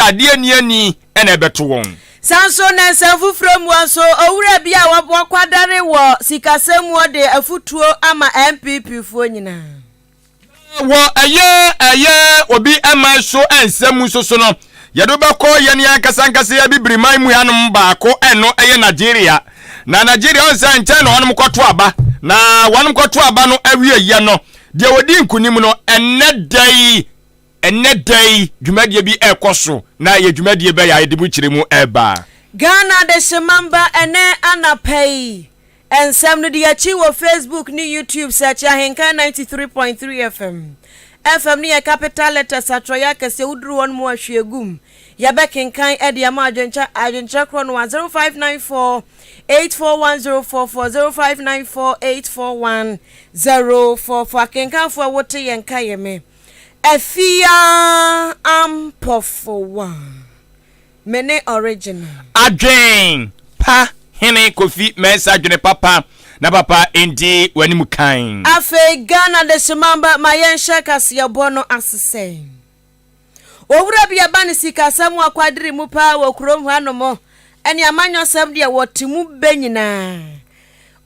Adeɛ nni ani na ɛbɛto wɔn. Saa nso na nsɛm foforɔ mu nso, owura bi a wakwadare wɔ sikasɛm mu de afutuo ama NPP foɔ nyinaa. Wɔ ɛyɛ ɛyɛ obi man so nsɛm mu nso so no, yɛde bɛkɔ yɛn ankasa ankasa yɛ abibiriman mu hanom baako, ɛno ɛyɛ Nigeria. Na Nigeria ɔn sɛ nkyɛn na wɔnom kɔto aba, na wɔnom kɔto aba no awieɛ no, deɛ wɔdi nkunim no, ɛnnɛ da yi, ɛnnɛ da yi dwumadie bi ɛrekɔ so, na ɛyɛ dwumadie bɛyɛ a yɛde mu kyerɛ mu ɛreba. Ghana Adehyemamba ɛnɛ anapa yi nsɛm no di akyi wɔ Facebook ne YouTube search Ahenkan 93.3 FM. FM no yɛ capital letters, atwerɛeɛ akɛseɛ, woduru hɔ no mu ahwie gu mu. Yɛbɛkenkan de ama adwenkyɛ adwenkyerɛ korɔ no a 0594 841044, 0594 841044. Akenkanfoɔ a wote yɛn ka yɛ me Afia Ampɔfowa. Me ne original. Adwen pa hene Kofi Mensah, adwene papa na papa ndi w'anim kan. Afei Ghana Dehyemamba, ma yɛnhyɛ kaseɛbɔ no ase sɛ Owura bi ɛba ne sikasɛm mu akwadere mu paa wɔ kurom hanom ne amanyɔsɛm deɛ wɔte mu bɛ nyinaa.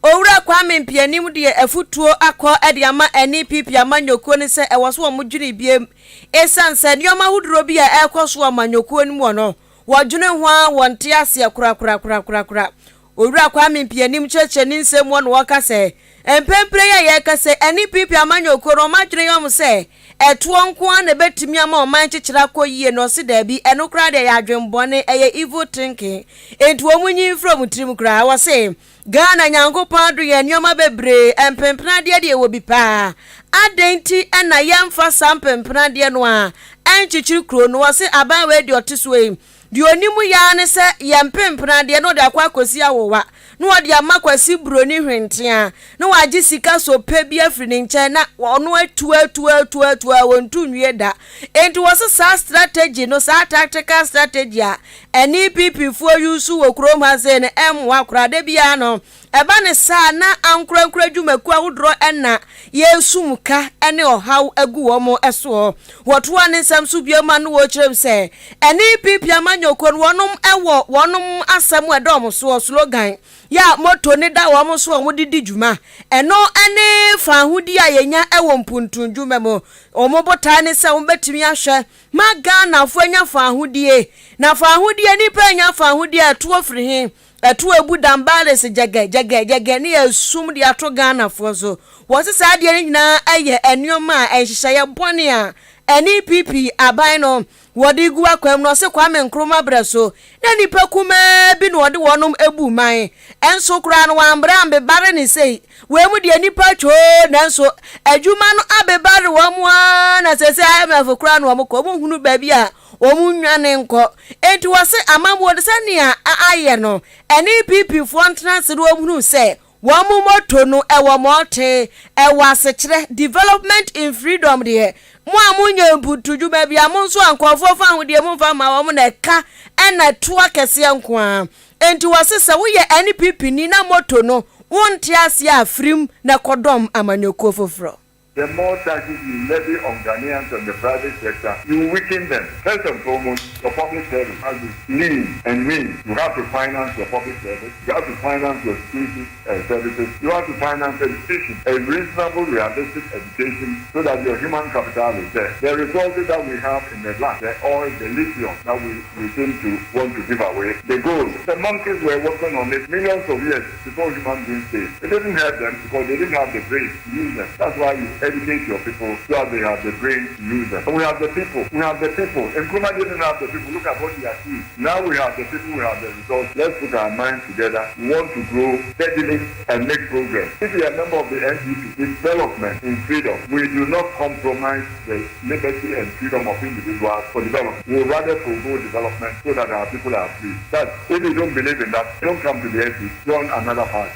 Owura Kwame Mpianim deɛ afutuo akɔ de ama NPP amanyɔkuo no sɛ ɛwɔ so wɔn dwene biem esiane sɛ nneɛma ahodoɔ bi a ɛrekɔ so wɔ amanyɔkuo no mu wɔ no wɔdwene ho a wɔnte aseɛ korakorakorakorakora. Owura Kwame Mpianim kyerɛkyerɛ ne nsɛm mu na ɔka sɛ mprempren yi a yɛreka sɛ NPP amanyɔkuo no wɔn adwene yɛ wɔn sɛ ɛtoɔ nko ara na ɛbɛtumi ama ɔman kyekyere akɔ yie, na ɔse daabi, ɛno koraa deɛ ɛyɛ adwenbɔne, ɛyɛ evil thinking, enti wɔn nyi mfiri wɔn tirim koraa. Wɔse Ghana Nyankopɔn adom yɛn nneɛma bebree, mpempenadeɛ deɛ ɛwɔ bi paa. Adɛn nti na yɛmfa saa mpempenadeɛ no ara nkyekyere kuro no? Wɔse aban wei deɛ ɔte soɔ yi, deɛ ɔnim yɛ ara ne sɛ yɛn mpempenadeɛ na ɔde akɔ akɔsi awowa, na ɔde ama Kwasi Buroni Hwentea, na wagye sika sope bi afiri ne nkyɛn na ɔno atu atu atu atu a ɔntu nwie da. Enti wɔse saa strategy no, saa tactical strategy a NPP foɔ use wɔ kurom ha sei no ɛmmoa koraa. Da biara no ɛba no saa na ankorankoro adwumakuo ahodoɔ na yɛresum ka ne ɔhaw agu wɔn soɔ. Wɔtoa ne nsɛm so bio ma no wɔkyerɛ mu sɛ NPP amanyɔkuo no wɔnom wɔ wɔnom asɛm a ɛda wɔn soɔ, slogan, yɛ a motto no da wɔn so a wɔde di dwuma. Ɛno ne fahodie a yɛnya wɔ mpuntundwuma mu. Wɔn botae ne sɛ wɔbɛtumi ahwɛ Ma Ghanafoɔ anya faahodie. Na faahodie, nnipa anya faahodie a, ɛtoɔ firi he? Ɛtoɔ abu dambares gyɛgɛ, gyɛgɛ, gyɛgɛ ne asum de ato Ghanafoɔ so. Wɔse saa adeɛ no nyinaa yɛ nnoɔma a nhyehyɛeɛ bɔne a NPP aban no wɔde gu akwan mu. Na ɔse Kwame Nkrumah berɛ so na nnipa kumaa bi na ɔde wɔnom bu man. Nso koraa no wɔambrɛ ambebare no sei. Wei mu deɛ nnipa twoo nanso adwuma no abebare wɔn ara na seesei IMF koraa na wɔn kɔ. Wɔn nhunu baabi a wɔn nnwane nkɔ. Enti wɔse amammuo no sɛnea ayɛ no, NPP foɔ ntena ase na wɔn hunu sɛ wɔn motto no ɛwɔ mmɔɔten, ɛwɔ asekyerɛ, development in freedom deɛ mo a monyɛ mpuntudwuma biara mo nso a nkurɔfoɔ fa ahodeɛ momfa mma wɔn na ɛka ɛna ɛtoa kɛseɛ nko ara. Enti wɔse sɛ woyɛ NPP ni na motto no wonte aseɛ a firim na kɔdɔm amanyɔkuo foforɔ. The more taxes you levy on Ghanaians and the private sector, you weaken them. First and foremost, your public service must be lean and mean. You have to finance your public service, you have to finance your security uh, services, you have to finance education, a reasonable, realistic education so that your human capital is there. The resources that we have in the land, the oil, the lithium that we, we seem to want to give away, the gold. The monkeys were working on it millions of years before human beings came. It didn't help them because they didn't have the brain to use them. That's why you educate your people so that they have the brain to use them. And we have the people. We have the people. Nkrumah didn't have the people. Look at what he achieved. Now we have the people, we have the results. Let's put our minds together. We want to grow steadily and make progress. If you are a member of the NPP, development in freedom, we do not compromise the liberty and freedom of individuals for development. We would rather forego development so that our people are free. That if you don't believe in that, don't come to the NPP, join another party.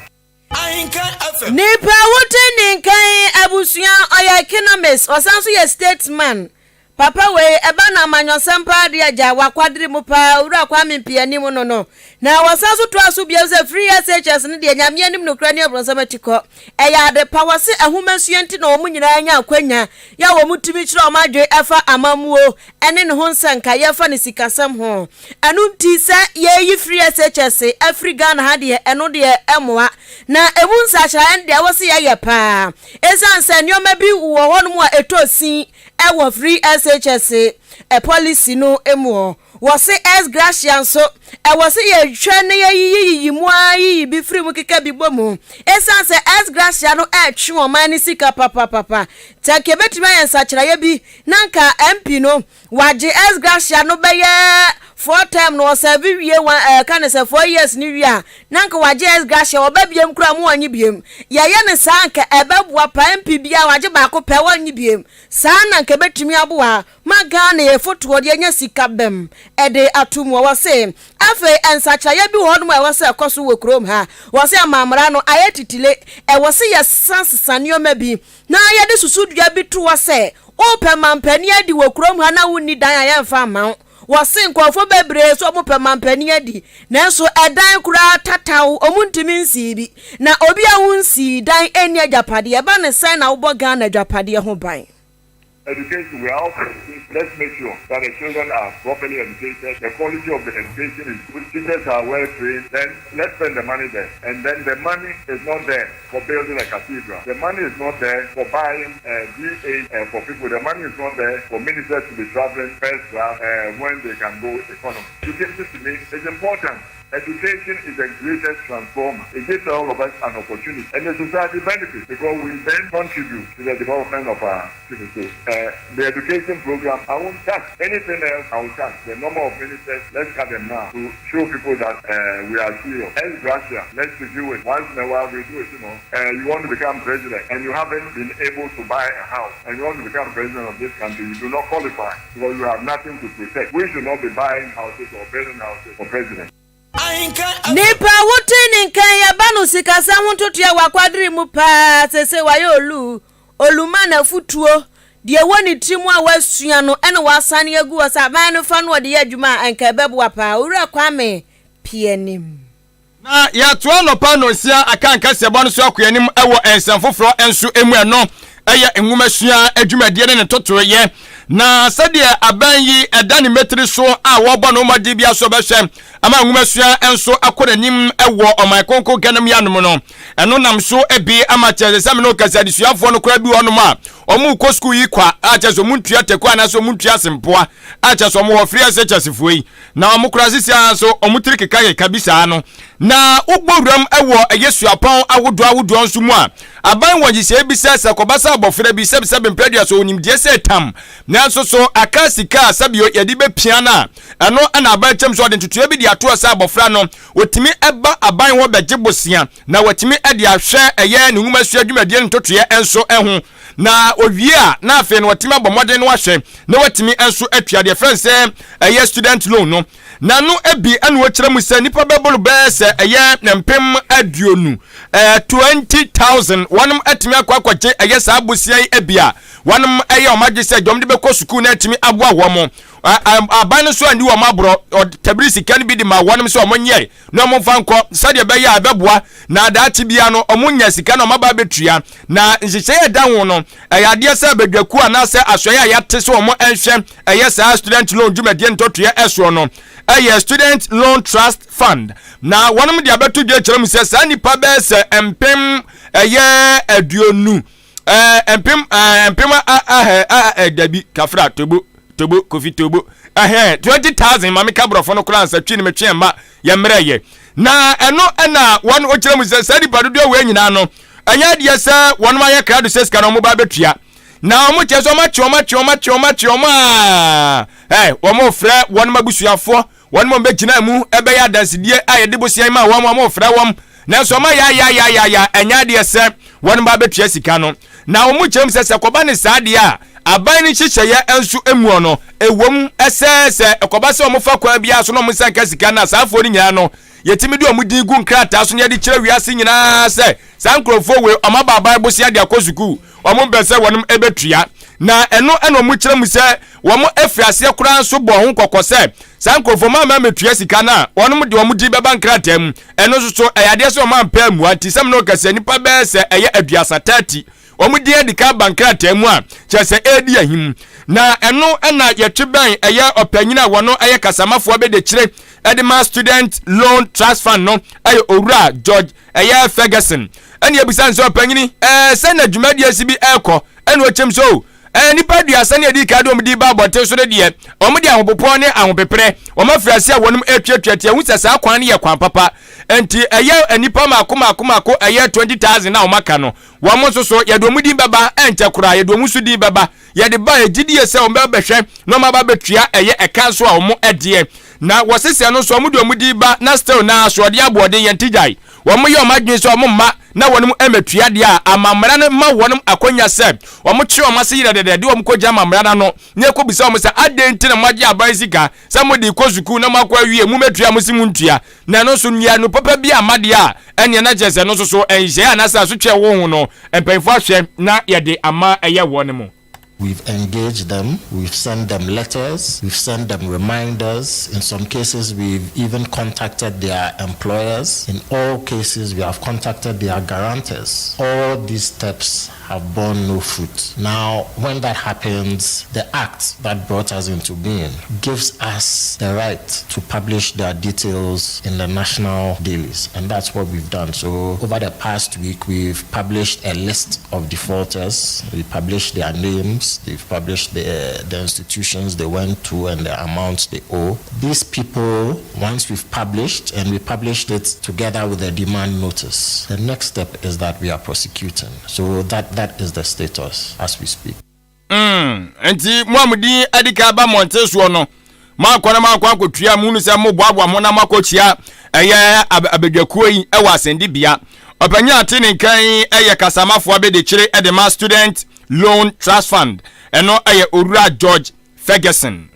Nipa a wote ne nka yi abusua, ɔyɛ economist, ɔsan nso yɛ statesman. Papa wei, ɛba no amanyɔsɛm paa deɛ agya, wakwadere mu paa, Owura Kwame Mpianim no no. Na wɔsan nso toaa so bio sɛ free SHS no deɛ Nyame anim nokorɛ ne abronsam atikɔ. Ɛyɛ ade pa. Wɔse ahomasua nti na wɔn nyinaa nya akwanya yɛ a wɔn tumi kyerɛ wɔn adwene ɛfa amammuo ɛne ne ho nsɛnkaeɛ ɛfa ne sikasɛm ho. Ɛno nti sɛ yɛreyi free SHS afiri Ghana ha deɛ ɛno deɛ ɛmmoa. Na ɛmu nsakyeraeɛ no deɛ ɛwɔ sɛ yɛyɛ paa. Ɛsiane sɛ nneɛma bi wɔ hɔnom a ɛtɔ sin wɔ Free SHS policy no mu. Wɔse ex gratia nso, ɛwɔ sɛ yɛhwɛ na yɛyiyiyiyi mu ara yiyi bi firi mu keka bi bɔ mu. Ɛsiane sɛ ex gratia no ɛretwe ɔman no sika papapapa. Nti anka yɛbɛtumi ayɛ nsakyeraeɛ bi na anka MP no Wagye ex gratia no bɛyɛ four term no ɔsɛve wie one ɛɛ ka ne sɛ 4 years no wie a, na nka wagye ex gratia, ɔba biem koraa mo ɔnye biem. Yɛyɛ no saa nka ɛbɛboa paa. MP biara wagye baako pɛ, ɔnye biem. Saa na nka ɛbɛtumi aboa ma Ghana yɛ fotoɔ de anya sika bɛm ɛde ato mu. Wɔ se afei nsakyeraeɛ bi wɔ hɔnom a ɛwɔ sɛ ɛkɔ so wɔ kurom ha. Wɔ se amammara no ayɛ titile, ɛwɔ se yɛsesa sesa nneɛma bi na yɛde susudua bi to hɔ sɛ wopɛ mampanin adi wɔ kurom ha na wonni dan a, yɛmfa mma wo. Wɔse nkurɔfoɔ bebree sɛ wɔpɛ mampanin adi, nanso ɛdan koraa tataw, wɔn ntumi nsii bi. Na obi a wonsii dan nni agyapadeɛ, ɛba ne sɛn na wobɔ Ghana agyapadeɛ ho ban? Education, we are all for education. Let's make sure that the children are properly educated, the quality of the education is good, teachers are well trained, then let's spend the money there. And then the money is not there for building a cathedral. The money is not there for buying V8 for people. The money is not there for ministers to be traveling first class when they can go economy. Education to me is important. Education is the greatest transformer. It gives all of us an opportunity, and the society benefits because we then contribute to the development of our people. So the education program, I won't touch. Anything else, I will touch. The number of ministers, let's cut them now to show people that we are serious. Ex gratia, let's review it. Once in a while, we do it. You want to become president and you haven't been able to buy a house and you want to become president of this country, you do not qualify because you have nothing to protect. We should not be buying houses or building houses for president. Nipa wote ne nkan yɛba no sikasɛm ho ntotoa wakwadere mu paa. Sese wayɛ olu oluma n'afutuo deɛ ɛwɔ ne tiri mu a wasua no ɛna wasane agu hɔ sɛ aban no fa no ɔde yɛ adwuma a ɛnka ɛbɛboa paa. Owura Kwame Pianim. Na yɛatoa nɔpa nonsia aka nkasɛbɔ no so akɔ anim wɔ nsɛm foforɔ nso mu. Ɛno ɛyɛ nwomasua adwumadie ne ne totoyɛ, na sɛdeɛ aban yi ɛda ne mmatiri so a wɔbɔ no mmɔden bi aso bɛhwɛ ama nwomasua nso akɔ n'anim wɔ ɔman konko Ghana mu yanom no, ɛno nam so bi ama kyerɛ sɛ me no kasa adesuafoɔ no koraa bi wɔ nom a wɔn kɔ sukuu yi kwa a kyerɛ sɛ wɔn ntua tɛko anaasɛ wɔn ntua sempoa a kyerɛ sɛ wɔn wɔ free SHS foɔ yi na wɔn kora sisi ara nso wɔn tiri keka keka bi saa no. Na wobɔ wuram wɔ ɛyɛ suapɔn ahodoɔ ahodoɔ nso mu a, aban wɔ nhyehyɛe bi sɛ kɔba sɛ abɔfra bi sɛbisɛbi mpɛdua so onimdeɛ sɛ tam, nanso so aka sika a sɛbio yɛde bɛpia no a, ɛno ɛna aban kyɛm so ɔde ntotoeɛ bi de ato sɛ abɔfra no wɔtumi ɛba aban hɔ bɛgye bosea na wɔtumi ɛde ahwɛ ɛyɛ ne nwoma sua dwumadie no ntotoeɛ nso ɛho, na owie a na afei no wɔtumi abɔ mmɔden no ahwɛ na wɔtumi nso atua deɛ fɛn sɛ ɛyɛ student loan no. Na no ebi ɛna wɔkyerɛ mu sɛ nipa bɛbolo bɛyɛ sɛ ɛyɛ 20,000, 20,000, wɔnom atumi akɔ akɔgye ɛyɛ saa abosia yi ebi a wɔnom ɛyɛ wɔn adwe sɛ dɔm de bɛkɔ sukuu na atumi aboa wɔn. Aban no nso andi wɔn aborɔ, ɔtabiri sika no bi de ma wɔnom sɛ wɔn nyɛ na wɔn mfa nkɔ sɛdeɛ ɛbɛyɛ a ɛbɛboa na daakye bia no wɔn nya sika na wɔn aba abɛtua. Na nhyehyɛeɛ ɛda ho no, ɛyɛ adeɛ sɛ badwakuo anaasɛ asɔeɛ a yɛate sɛ wɔn nhwɛ ɛyɛ saa student loan dwumadie ntɔtoeɛ ɛsoɔ no ɛyɛ Student Loan Trust Fund, na wɔnom de abɛto dwa kyerɛ mu sɛ saa nipa bɛyɛ sɛ mpem ɛyɛ 20, mpem mpem ahɛ ɛɛ dabi, kafra, tobo tobo kofi tobo ɛhɛn 20,000. Maame ka borɔfo no koraa nsa twi ne metwe mma yɛ mmerɛ yɛ na ɛno ɛna wɔn ɔkyerɛ mu sɛ saa nipa dodoɔ wei nyinaa no, ɛnyɛ adeɛ sɛ wɔn ayɛ krado sɛ sika no wɔn ba abɛtua, na wɔn kyerɛ sɛ wɔn akye wɔn akye wɔn akye wɔn akye wɔn a ɛ wɔn frɛ wɔn abusuafoɔ, wɔn mo bɛgyina mu ɛbɛyɛ adansidie a yɛde bosia ma wɔn. Wɔn frɛ wɔn, nanso wɔn ayɛ ayɛ ayɛ ayɛ ayɛ, ɛnyɛ adeɛ sɛ wɔn ba abɛtua sika no. Na wɔn kyerɛ mu sɛ sɛ kɔba ne saa adeɛ a, aban no nhyehyɛeɛ nso mu no ɛwom ɛsɛ sɛ ɛkɔba sɛ wɔn fa kwan biara so na wɔn nsa nka sika no a, saa afoɔ no nyinaa no. yɛtumi de wɔn din gu nkrataa so na yɛde kyerɛ wiase nyinaa sɛ saa nkurɔfoɔ wei wɔn aba aban bosea de akɔ sukuu, wɔn mpɛ sɛ wɔn bɛtua. Na ɛno na wɔn kyerɛ mu sɛ wɔn afiri aseɛ koraa nso bɔɔ ho kɔkɔ sɛ saa nkurɔfoɔ wɔn amma ammɛtua sika no a, wɔn de wɔn din bɛba nkrataa mu. Ɛno nso so ɛyɛ adeɛ sɛ wɔn ampɛ ammua nti sɛ me ne wo kasa nnipa bɛyɛ sɛ ɛyɛ aduasa, 30, Wɔn din adi kan aba nkrataa mu a, kyerɛ sɛ ɛredi ahim. Na ɛno na yɛtwe bɛn ɛyɛ ɔpanyin a wɔno ɛyɛ kasamafoɔ abɛdekyire de ma Student Loan Trust Fund no ɛyɛ Owura George ɛyɛ Ferguson. Ɛna yɛbisa no sɛ ɔpanyini ɛɛ sɛn na dwumadie si bi ɛrekɔ? Ɛna ɔkyɛm sɛ o ɛɛ nnipa aduasa ne adi kan de wɔn din ba abɔnten so no deɛ wɔn de ahopopoɔ ne ahopeperɛ wɔn afiri ase a wɔnom ɛretuatua ti ahu sɛ saa kwan no yɛ kwan papa nti ɛyɛ nnipa mako mako mako ɛyɛ 20,000 na wɔn aka no Wɔn nso so, yɛde wɔn din bɛba, ɛnkyɛ koraa, yɛde wɔn nso din bɛba. Yɛde ba a, yɛgye die sɛ wɔn bɛbɛhwɛ na wɔn aba abɛtua ɛyɛ ɛka nso a wɔn ɛdeɛ. Na wɔsesɛ no nso, wɔn de wɔn din ba, na still na asoɔden aboɔden, yɛn ti gyae. Wɔn yɛ wɔn adwene sɛ wɔn mma na wɔn mmɛtua deɛ a, amammara no ma wɔn akwanya sɛ wɔn kye wɔn ase yerɛdɛdɛ de wɔn kɔgyina amammara no ano na ɛkɔbisa wɔn sɛ, adɛn nti na moagye aban sika sɛ mode rekɔ sukuu na moakɔ awie, mommɛtua a mose montua? Na ɛno nso, nnuanu papa bi amma deɛ a, ɛnneɛ na kyerɛ sɛ ɛno nso so nhyehyɛeɛ anaasɛ asotwe a ɛwɔ ho no, mpanyimfoɔ ahwɛ na yɛde ama ɛyɛ wɔn mo. We've engaged them, we've sent them letters, we've sent them reminders, in some cases we've even contacted their employers, in all cases we have contacted their guarantors. All these steps have borne no fruit. Now, when that happens, the act that brought us into being gives us the right to publish their details in the national dailies, and that's what we've done. So over the past week, we've published a list of defaulters. We published their names, they've published the, the institutions they went to and the amounts they owe. These people, once we've published, and we published it together with the demand notice, the next step is that we are prosecuting. So that, that is the status as we speak. Mm, nti mo a mo din adi kan ba mmɔnten soɔ no, moakɔ na moakɔ akɔtua mo hunu sɛ moboaboa mo na moakɔkyia ɛyɛ abadwakuo yi wɔ asɛnnibea. Ɔpanyin a ate ne nka yi yɛ kasamafoɔ abɛdekyire de ma Student Loan Trust Fund, ɛno yɛ Owura George Ferguson.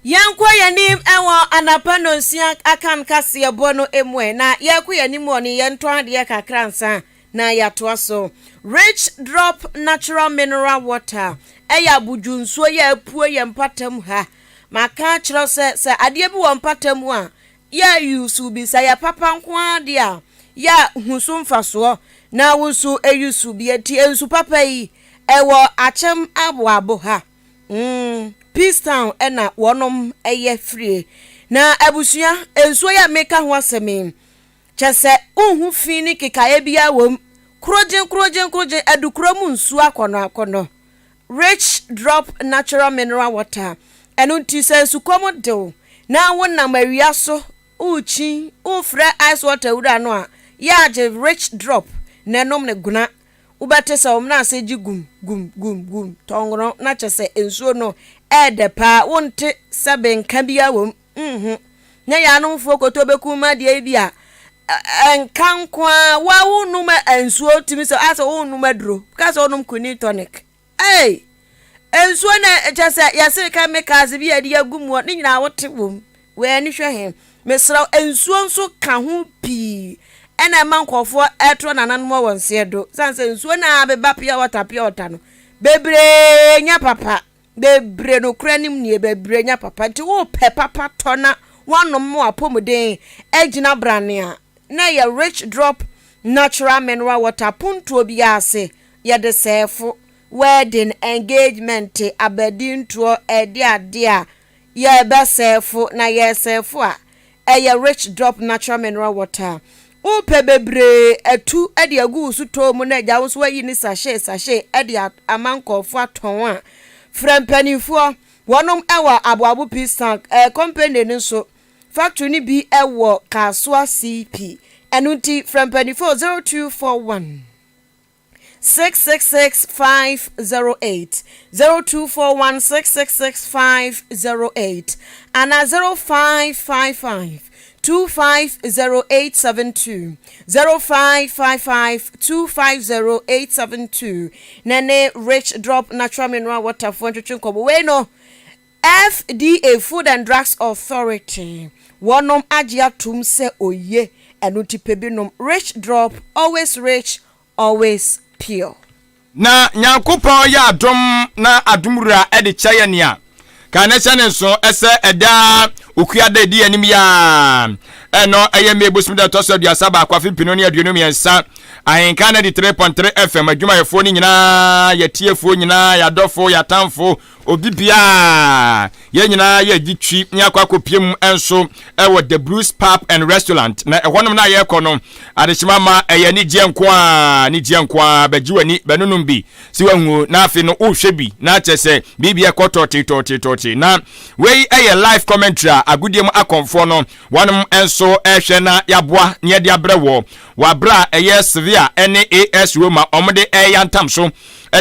Yɛnkɔ yɛn anim wɔ anapa nnɔnsia akan kaseɛbɔ no mu ɛ, na yɛrekɔ yɛn anim wɔ ne yɛntɔn adeɛ kakra ansa na yɛatoa so. Rich Drop Natural Mineral Water yɛ abodwo nsuo yi a apue yɛn mpɔtam ha. Maka akyerɛ wo sɛ, sɛ adeɛ bi wɔ mpɔtam a, yɛ use bi. Sɛ ɛyɛ papa nko ara deɛ a, yɛ hu so mfasoɔ na wo nso use bi. Enti nsu papa yi, ɛwɔ Akyem Aboabo ha. Mm, Peace Town na wɔnom yɛ firie. Na abusua, nsuo yi a meka ho asɛm yi, Kyerɛ sɛ wonhu fi ne nkekaeɛ biara wɔ mu. Korogyen korogyen korogyen, adukuro mu nsuo akɔnnɔ akɔnnɔ. Rich drop natural mineral water. Ɛno nti sɛ nsukɔm de wo na wonam awia so rekyin, worefrɛ ice water wura no a, yɛ a gye rich drop na nom no gona. Wobɛte sɛ wo mena ase gye gum gum gum gum tɔngono na kyerɛ sɛ nsuo no ɛɛdɛ paa, wonte sɛbe nka biara wɔ mu. Nhu. Nyɛ yaanomfoɔ kotobeku ma deɛ bi a nka nko ara wa wonom nsuo tumi sɛ asɛ wonom aduro ka sɛ wonom quinine tonic ei nsuo na kyɛ sɛ yɛse chemicals bi a yɛde agu mu ne nyinaa wote wom wei ani hwɛ he mesrɛ nsuo nso ka ho pii ɛna ɛma nkurɔfoɔ ɛtorɔ nananom wɔ nseɛ do sane sɛ nsuo na abeba pure water pure water no bebree nyɛ papa Bebree nokorɛ nim nie bebree nyɛ papa nti wopɛ papa tɔ na woanom ma w'apɔmuden agyina brane a na ɛyɛ rich drop natural mineral water apontoɔ biara ase yɛde sɛɛfo wedding engagement abadintoɔ ɛde adeɛ a yɛbɛsɛɛfo na yɛsɛɛfo a Ɛyɛ Rich Drop Natural Mineral Water. Wopɛ bebree atu de agu wo sotɔɔ mu na agya wo nso woayi ne sachet sachet de ama nkurɔfoɔ atɔn a, frɛ mpanimfoɔ. Wɔnom wɔ Aboabo Peace Tank eh, company no nso factory no bi wɔ Kasoa CP. Ɛno nti frɛ mpanimfoɔ 0241. 666 508, 0241 666 508 anaa 0555 250872, 0555 250872 na ne Rich Drop Natural Mineral Water foɔ ntwetwe nkɔmmɔ. Wei no. FDA, Food and Drugs Authority, wɔnom agye atom sɛ oye, ɛno nti pɛ bi nom. Rich Drop, always rich, always pure. Na Nyankopɔn yɛ adom na adom wura de kyɛ yɛ nea ka ne hyɛ ne nso ɛsɛ ɛda Okua da edi anim yi ara ɛno ɛyɛ May bosom da ɛtɔ so 31 afe 2023 Ahenka 93.3 FM adwumayɛfoɔ no nyinaa yɛtiefoɔ nyinaa yɛadɔfo yɛatamfo Obi biara, yɛn nyinaa yɛregye twi ne akɔ akɔpie mu nso wɔ The Blues Pub and Restaurant. Na ɛhɔnom na yɛrekɔ no, adehyema ma ɛyɛ anigyeɛ nko ara, anigyeɛ nko ara, bɛgye w'ani, bɛnonom bi, si wahu na afei no wohwɛ bi, na kyerɛ sɛ biribi ɛkɔ tɔɔte tɔɔte tɔɔte. Na wei ɛyɛ live commentary a agodie mu akɔmfoɔ no wɔnom nso ɛrehwɛ na yɛaboa na yɛde abrɛ wɔ wɔ aberɛ a ɛyɛ Sevilla ne AS Roma wɔde ɛreyantam so.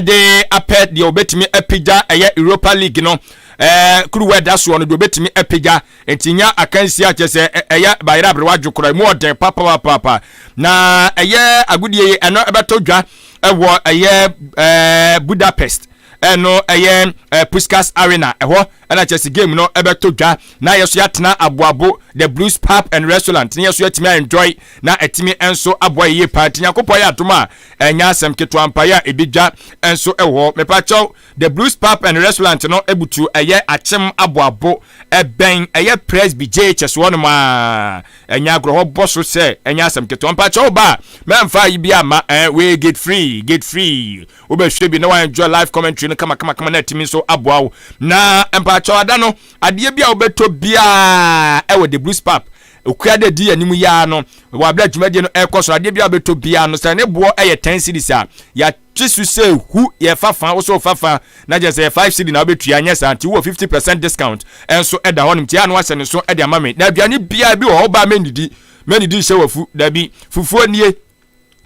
de apɛ deɛ wɔbɛtumi apagya ɛyɛ Europa League no ɛɛ kuruwa ɛda soɔ no deɛ wɔbɛtumi apagya nti nya akansi akyɛ sɛ ɛyɛ bayerɛ aberewa adwo koraa mu ɔden papapaapa na ɛyɛ agodie yi ɛno ɛbɛtɔ dwa ɛwɔ ɛyɛ ɛɛ Budapest ɛno ɛyɛ ɛɛ Puskas Arena ɛhɔ ɛna kyɛ sɛ game no ɛbɛtɔ dwa na yɛ so yɛatena aboabo the Blues Pub and Restaurant ne yɛ so yɛatumi enjoy na ɛtumi nso aboa yie paa nti Nyankopɔn yɛ adom a Ɛnyɛ asɛm ketewa mpaeɛ a ebi dwa nso wɔ hɔ. Mepakyɛw, The Blues Pub and Restaurant no butu ɛyɛ Akyem Aboabo, ɛbɛn ɛyɛ Presby JHS hɔ nom aa. Ɛnyɛ agorɔ hɔ bɔ so sɛ ɛnyɛ asɛm ketewa. Mpakyɛw wo ba a, mɛmfa ayi biara mma ɛɛ wei gate free, gate free. Wobɛhwɛ bi na wa enjoy live commentary no kama kama kama na atumi nso aboa wo. Na mpakyɛw ada no, adeɛ bi a wobɛtɔ biara ɛwɔ The Blues Pub Okua dɛ di anim yi ara no, wɔ aber a dwumadie no rekɔ so no, adeɛ biara a wobɛtɔ biara no, sɛ ne boɔ yɛ ten cedis a, yɛate so sɛ hu, yɛfa fa, wo so wofa fa, na kyerɛ sɛ yɛ five cedi na wobɛtua, anyɛ saa nti wowɔ 50% discount nso da hɔnom, nti ɛyɛ a na woahyɛ ne nso de ama me. Na aduane biara bi wɔ hɔ, wobaa mɛnnidi, mɛnnidi nhyɛ w'afu, dabi, fufuo nie,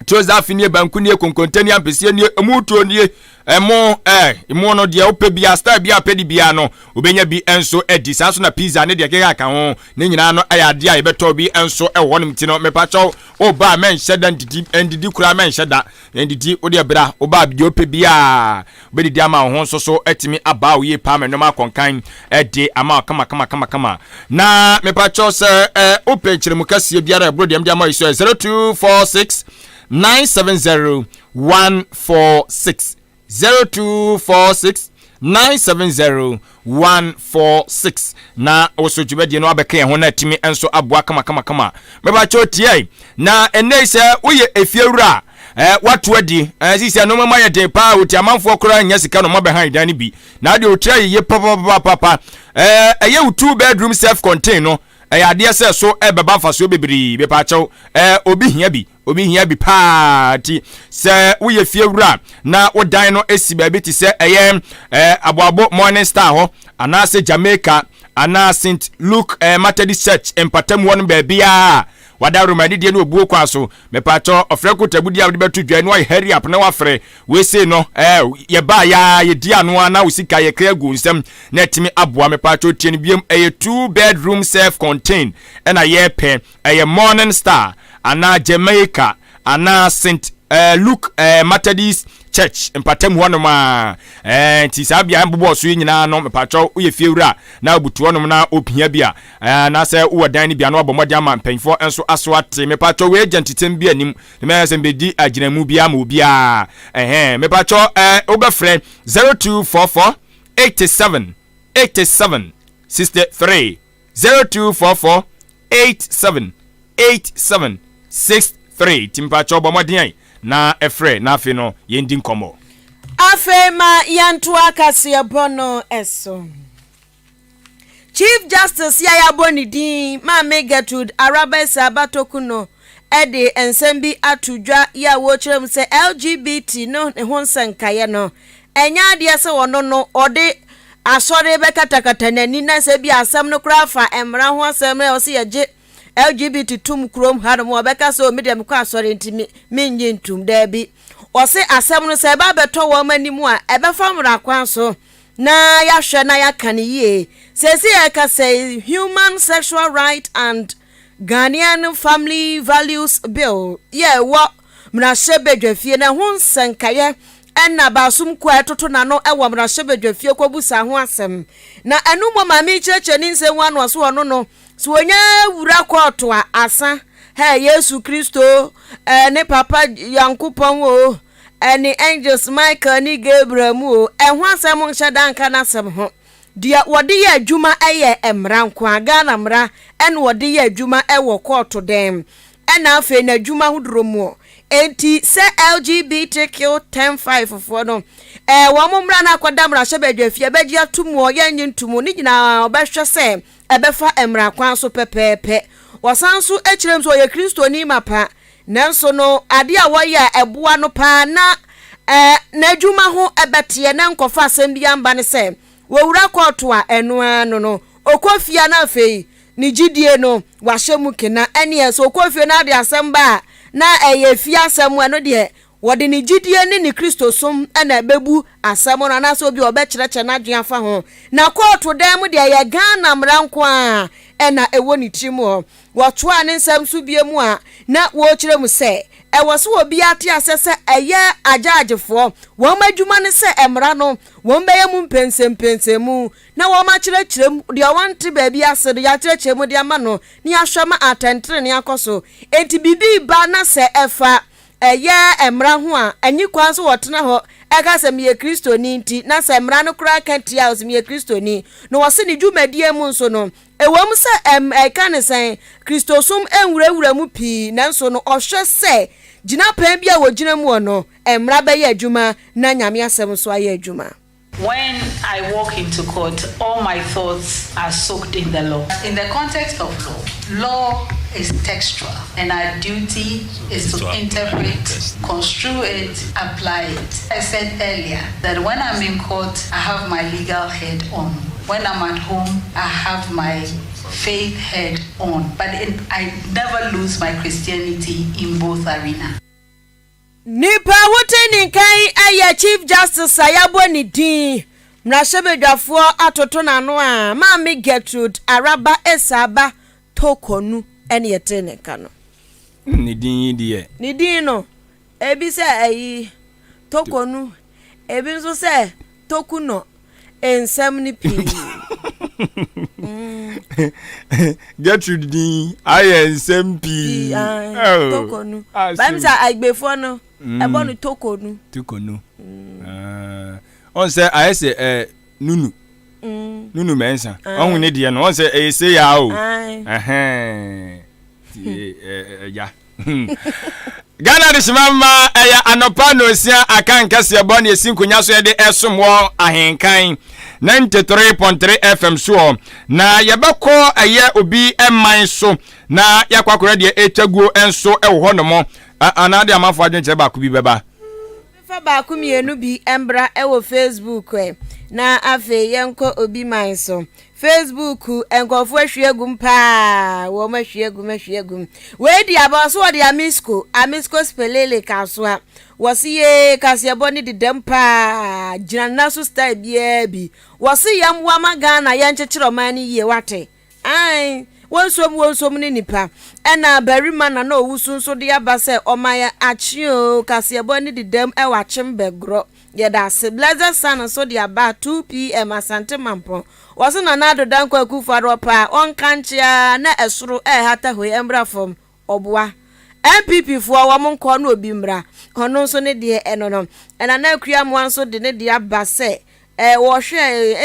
Tuozafi nie, banku nie, konkonte nie, ampesie nie, emu tuo nie, ɛmo ɛɛ emo no deɛ wopɛ bia style bia wopɛ di bia no wobɛnya bi nso adi. Saa nso na pizza ne deɛ keka ka ho ne nyinaa no ɛyɛ adeɛ a yɛbɛtɔ bi nso ɛwɔ hɔnom ti no mepakyɛw woba a mɛnhyɛ da ndidi ndidi koraa mɛnhyɛ da ndidi wodeɛ bra woba a deɛ wopɛ biara Wobɛdidi ama wo ho nso so atumi abaa wo yie paa ma nneɛma akɔnkan de ama wo kama kama kama kama. Na mepakyɛw sɛ ɛ wopɛ nkyerɛmu kɛseɛ biara ɛboro deɛ mede ama yi so ɛ 0246 970 146 0246 970 146 na woso dwumadie no abɛka yɛn ho na atumi nso aboa kama kama kama. Mepakyɛw tiɛ na ɛnnɛ yi sɛ woyɛ efiewura a eh, wato adi eh, sisi nneɛma mu ayɛ den paa oti amanfoɔ koraa nya sika na ɔma bɛhan dan no bi na adeɛ otiri ayɛ yie papapapapa eh, ɛyɛ wo two bedroom self contained no ɛyɛ adeɛ sɛ so ɛbɛba mfasoɔ bebree mepaakyɛw eh, obi hia bi obi hia bi paa ti sɛ woyɛ fie wura na wo dan no esi baabi te sɛ ɛyɛ eh, aboabo morning star hɔ anaasɛ Jamaica anaa St Luke eh, Methodist Church mpatamu hɔ no baabiara wada Roma anidie ne obuo kwan so Mepakyɛw, ɔfrɛ nkotabudi a wode bɛto dwa no ayɛ hurry up na wafrɛ. Wei sei no, eh, yɛbaa ya yɛdi ano a na wo sika yɛkra agu wo nsam na atumi aboa. Mepakyɛw tie no biom, ɛyɛ two bedroom self contained ɛna yɛpɛ. Ɛyɛ Morning Star anaa Jamaica anaa St. Eh, Luke eh, Methodist Church mpatamu hɔnom a. Eh, nti saa bea mbobɔɔ so yi nyinaa no, mepakyɛw woyɛ fiewura na wobutu hɔnom na opia bi a, Anaasɛ wowɔ dan no bi a na wabɔ mmɔden ama mpanyinfoɔ nso aso ate. Mepakyɛw wei agya ntetem bi anim. Ne mɛyɛ sɛ mbɛdi agyinamu biara ma obiara. Ɛhɛn, mepakyɛw ɛɛ wobɛfrɛ 0244 87 87 63 0244 87 87 63 Ti mepakyɛw bɔ mmɔden na ɛfrɛ na afei no yɛndi nkɔmmɔ. Afei ma yɛntoa kaseɛbɔ no so. Chief Justice yi a yɛabɔ ne din, Maame Gertrude Araba Batoku no de nsɛm bi ato dwa yi a wɔrekyerɛ mu sɛ LGBT no ne ho nsɛnkaeɛ no, ɛnyɛ adeɛ sɛ ɔno no ɔde asɔre bɛkatakata n'ani na sɛ bi asɛm no koraa fa mmara ho asɛm na ɔsɛ yɛgye LGBT tom kurom hanom ɔbɛka sɛ me deɛ mekɔ asɔre nti me mennye ntom. Daabi. Ɔse asɛm no sɛ ɛba bɛtɔ wɔn anim a ɛbɛfa mmara kwan so na yɛahwɛ na yɛaka no yie. Seesei a yɛkasa yi, Human Sexual Right and Ghanaian Family Values Bill yɛ ɛwɔ mmarahyɛbadwafie na ɛho nsɛnkaeɛ Ɛnna Baasum kuo a ɛtoto n'ano wɔ mmarahyɛbadwafie kɔbusaa ho asɛm. Na ɛno mmom maame yi kyerɛkyerɛ ne nsɛm mu ano ɔse ɔno no, sɛ ɔnya wura kɔɔto a, asa. Hɛ, Yesu Kristo, eh, ne Papa Nyankopɔn o, eh, ne angels Michael ne Gabriel mu o, ɛho asɛm nhyɛ da nka n'asɛm ho. Deɛ wɔde yɛ adwuma yɛ mmara nko ara, Ghana mmara na wɔde yɛ adwuma wɔ kɔɔto dan mu ɛna afei n'adwuma ahodoɔ mu. Enti sɛ LGBTQ 10 5 foɔ no, ɛɛ wɔn mmara no akɔda mmarahyɛbadwafie, ɛbɛgye ato mu o, yɛnnye nto mu, ne nyinaa wɔbɛhwɛ sɛ ɛbɛfa mmara kwan so pɛpɛɛpɛ. Wɔsan nso kyerɛ mu sɛ ɔyɛ Kristoni mapa, nanso no adeɛ a wɔyɛ a ɛboa no paa na ɛɛ n'adwuma ho bɛteɛ na nkɔfa asɛm biara mba ne sɛ wɔwura kɔɔto a ɛno ara no no ɔkɔ fie a na afei ne gyidie no wahyɛ mu kena. Ɛneɛ sɛ ɔkɔ fie na ade asɛm ba a na ɛyɛ fie asɛm ɛno deɛ Wɔde ne gyidie ne ne Kristosom na ɛbɛbu asɛm no anaasɛ obi a ɔbɛkyerɛkyerɛ n'adwene afa ho. Na kɔɔto dan mu deɛ ɛyɛ Ghana mmara nko ara na ɛwɔ ne tirim hɔ. Wɔtoaa ne nsɛm so bio mu a na wɔrekyerɛ mu sɛ, ɛwɔ sɛ obiara te aseɛ sɛ ɛyɛ agyaagyefoɔ wɔn adwuma ne sɛ mmara no wɔbɛyɛ mu mpɛnsɛmpɛnsɛmu na wɔakyerɛkyerɛ mu, deɛ ɔnte baabi ase no yɛakyerɛkyerɛ mu de ama no na yɛahwɛ ma atɛntenenee akɔ so. Enti biribi reba na sɛ ɛfa ɛyɛ mmara ho a, enye kwan sɛ wɔtena hɔ ka sɛ meyɛ Kristoni nti, na sɛ mmara no koraa ka tia wo sɛ meyɛ Kristoni. Na wɔse ne dwumadie mu nso no, ɛwom sɛ ɛm ɛka ne sɛn, Kristosom nwurawura mu pii, nanso no ɔhwɛ sɛ gyinapɛn bi a wɔgyina mu wɔ no, mmara bɛyɛ adwuma na Nyame asɛm nso ayɛ adwuma. When I walk into court, all my thoughts are soaked in the law. In the context of law, law is textual and our duty is to interpret, construe it, apply it. I said earlier that when I'm in court, I have my legal head on. When I'm at home, I have my faith head on. But in, I never lose my Christianity in both arena. Nipa a wote ne nka yi yɛ Chief Justice a yɛabɔ ne din, mmarahyɛbadwafoɔ atoto n'ano a Maame Gertrude Araba Esaaba Torkornoo na yɛtee ne nka no. Ne din yi deɛ. Ne din no, ebi sɛ ayi Torkornoo, ebi nso sɛ Tokunɔ. Nsɛm no pii. Gertrude din ayɛ nsɛm pii. Oh. Tokonu. Bɛm sɛ agbefoɔ no mm. ɛbɔ no tokonu. Tokonu. Mm. Ah. Ɔn sɛ ayɛ sɛ eh, nunu. Mm. Nunu mɛnsa. Ɔhu ne deɛ no ɔn sɛ ɛyɛ se ya o. Ɛhɛn. Ɛya. Ghana Adehyema mma ɛyɛ anɔpa nnɔnsia aka nkɛseɛbɔ ne ɛsi nkonya so yɛde ɛsom wɔ Ahenkan 93.3 FM soɔ na yɛbɛkɔ ɛyɛ obi man so na yɛakɔ akɔhwɛ deɛ ɛtwa guo nso ɛwɔ hɔ nom anaa de amanfoɔ adwenkyerɛ baako bi bɛba. Fa baako mienu bi mbra wɔ Facebook ɛ na afei yɛnkɔ obi man so. Facebook nkorɔfo ahwie agu mu paa, wɔn ahwie agu mu ahwie agu mu. Wei di aba ɔso wɔde Amisco, Amisco Spelele kasoa. Wɔse yee kaseɛbɔ ne dedam paa, gyina nna so style biara bi. Wɔse yɛmmoa ma Ghana yɛnkyekyere ɔman no yie wate. Ae, wonsom wonsom ne nipa. Ɛna barima na na owusu nso de aba sɛ ɔma yɛn akye oo, kaseɛbɔ ne didam ɛwɔ akyem bɛgorɔ. Yɛda ase. Blessed Son nso de aba 2pm Asante Mampɔn. Wɔse Nana Addo Dankwa Akufo Addo ɔpɛ a ɔnka nkye ara na ɛsoro ɛrehata hoi ɛmbra fam. Ɔboa. NPP foɔ wɔn nkɔ na obi mmra. Ɔno nso ne deɛ ɛno no. Nana Akua Amoah nso de ne deɛ aba sɛ eh, wɔhwɛ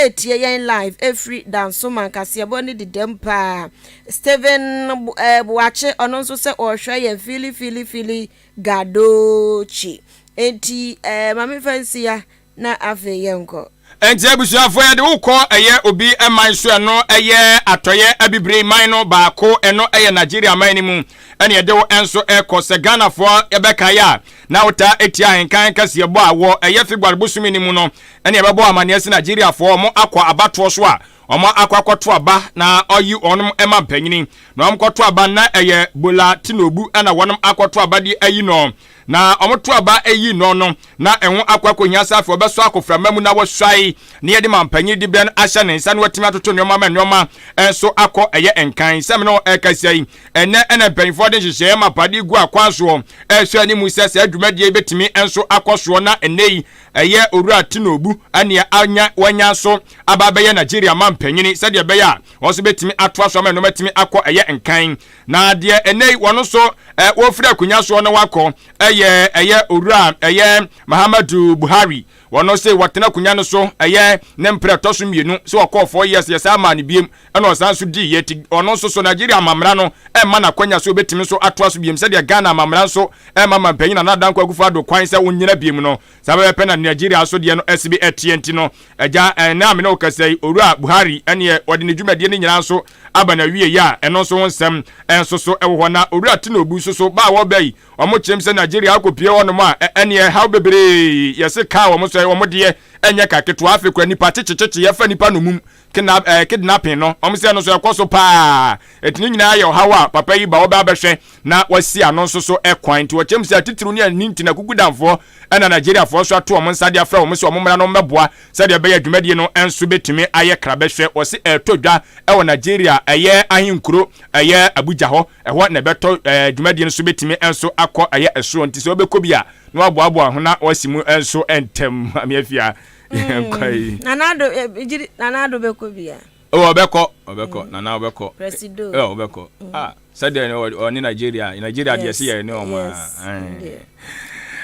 eh, yɛn live ɛfiri Dansoman kaseɛbɔ ne dedam paa. Stephen eh, Boakye ɔno nso sɛ ɔrehwɛ yɛn fili fili fili gadochi. Enti eh, ma memfa nsia na afei yɛnkɔ. Enti abusuafoɔ yɛde wo kɔ ɛyɛ obi man so ɛno ɛyɛ atɔeɛ abibire man no baako ɛno ɛyɛ Nigeria man no mu ɛna yɛde wo nso ɛkɔ sɛ Ghanafoɔ yɛbɛkae a na wotaa ɛtia ahenkan kaseɛbɔ a wɔ ɛyɛ February bosome no mu no ɛna yɛbɛbɔ amaneɛ sɛ Nigeriafoɔ wɔn akɔ abatoɔ so a. wɔn akɔ akɔto aba na ɔyi wɔn ma mpanyini na wɔn kɔto aba na ɛyɛ Bola Tinubu ɛna wɔn akɔto aba de ayi no na wɔn to aba ayi no no na ɛho akɔ akɔhia sɛ afei ɔbɛsɔ akoframa mu na wɔsuae na yɛde ma mpanyin de berɛ no ahyɛ ne nsa na watumi atoto nneɛma ma nneɛma nso akɔ ɛyɛ nkan sɛ me no ɛkasa yi ɛnɛ ɛna mpanyinfoɔ de nhyehyɛeɛ ma pade gu akwan soɔ ɛsɔ anim sɛ saa dwumadie yi bɛtumi nso akɔ soɔ na ɛnɛ yi ɛyɛ Owura Tinubu ɛnea anya wanya nso aba abɛyɛ Nigeria ma mpanyini sɛdeɛ ɛbɛyɛ a wɔn nso bɛtumi atoa so ama nneɛma atumi akɔ ɛyɛ nkan. Na deɛ ɛnɛ yi wɔn nso ɛ wɔfiri akonnwa soɔ na wakɔ ɛyɛ ɛyɛ Owura ɛyɛ Muhammadu Buhari. Wɔn nso wɔtena akonnwa no so ɛyɛ ne mprɛ ɛtɔ so mmienu sɛ wɔkɔɔ 4 years yɛ saa maa no biem ɛna ɔsan so di yɛ ti. Ɔno nso so Nigeria amamra no ɛmma n'akɔnya so obɛtumi nso atoa so biem sɛdeɛ Ghana amamra nso ɛmma ma mpanyin Nana Dankwa Akufo-Addo kwan sɛ wonyina biem no. Saa bɛbɛpɛ na Nigeria nso deɛ no ɛsi bi ɛteɛ. Nti no agya, ɛnɛ a me ne wo kasa yi, Owura Buhari ɛneɛ wɔde ne dwumadie no nyinaa nso aba na wie yɛ a ɛno nso ho nsɛm ɛnso so ɛwɔ hɔ. Na Owura Tinubu nso so ba a wɔba yi, wɔn kyerɛm sɛ Nigeria akɔpie hɔnom a ɛneɛ haw bebree yɛse kaa wɔn so wɔn deɛ ɛnyɛ ka ketewa. Afei kora nipa kyekyekye yɛfa nipa nomum kidnapping no, wɔn sɛ no so ɛkɔ so paa. Ɛti ne nyinaa yɛ ɔhaw a papa yi ba wɔbɛ abɛhwɛ na wasi ano nso so ɛkwan. Nti wɔkyɛm sɛ atitiriw ne ani nti na kukudanfoɔ ɛna Nigeriafoɔ nso ato wɔn nsa de afrɛ wɔn sɛ wɔn mmara no mmɛboa sɛdeɛ ɛbɛyɛ dwumadie no nso bɛtumi ayɛ krabɛhwɛ. Wɔsi ɛɛtɔ dwa ɛwɔ Nigeria ɛyɛ ahenkuro ɛyɛ Abuja hɔ, ɛhɔ na ɛbɛtɔ dwumadie no nso bɛtumi nso akɔ ɛyɛ ɛsoɔ. Nti sɛ wɔbɛkɔ bi a na waboaboa ho na wasi mu nso ntɛm. Ame afia, yɛnkɔ yi. Nana Addo, Nana Addo bɛkɔ bi a. Ɔbɛkɔ, ɔbɛkɔ, Nana ɔbɛkɔ. Presido. Ɔbɛkɔ. Ah, sɛdeɛ ɔne Nigeria, Nigeria deɛ sɛ yɛ ne ɔmo a.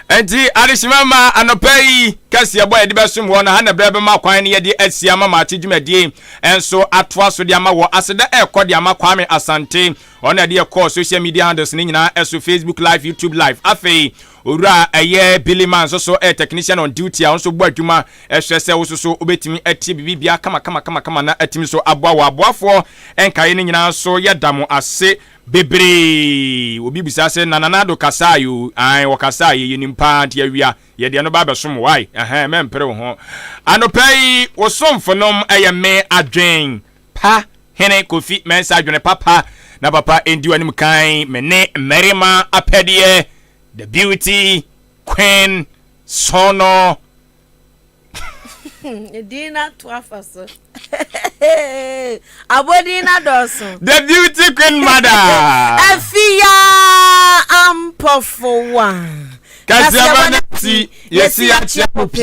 Nti adehyema ma anɔpa yi kɛseɛ bɔ yɛde bɛsom wɔ no ha na berɛ bɛma kwan no yɛde asi ama maakye dwumadie nso atoa so de ama wɔ aseda ɛrekɔ de ama Kwame Asante, ɔno ɛde yɛkɔɔ social media handles ne nyinaa ɛso, Facebook Live, YouTube Live. Afei Owura ɛyɛ Billy Man nso so ɛyɛ technician on duty a ɔno nso bɔ adwuma ɛhwɛ sɛ wo soso wobɛtumi atie biribi bia kama kama kama kama na atumi so aboa wɔ aboafoɔ ɛnkaeɛ no nyinaa so. Yɛda mo ase bebree. Obi bisa sɛ na Nana Addo kasaa yi o, ae, wɔkasaa yɛ yɛnim paa. Nti awia yɛdeɛ no ba abɛsom wae ɛhɛn mɛmpere wo ho. Anɔpa yi wo somfo nom ɛyɛ me Adwen Pa Hene Kofi Mɛnsa. Adwene papa na papa ɛndi w'anim kan. Me ne mmarima apɛdeɛ, the beauty queen sono. Din na to afa so abɔdin na dɔɔso. The beauty queen mother. Afia Ampɔfo wa. Kasiaba na ti yɛsi akyia mo pii.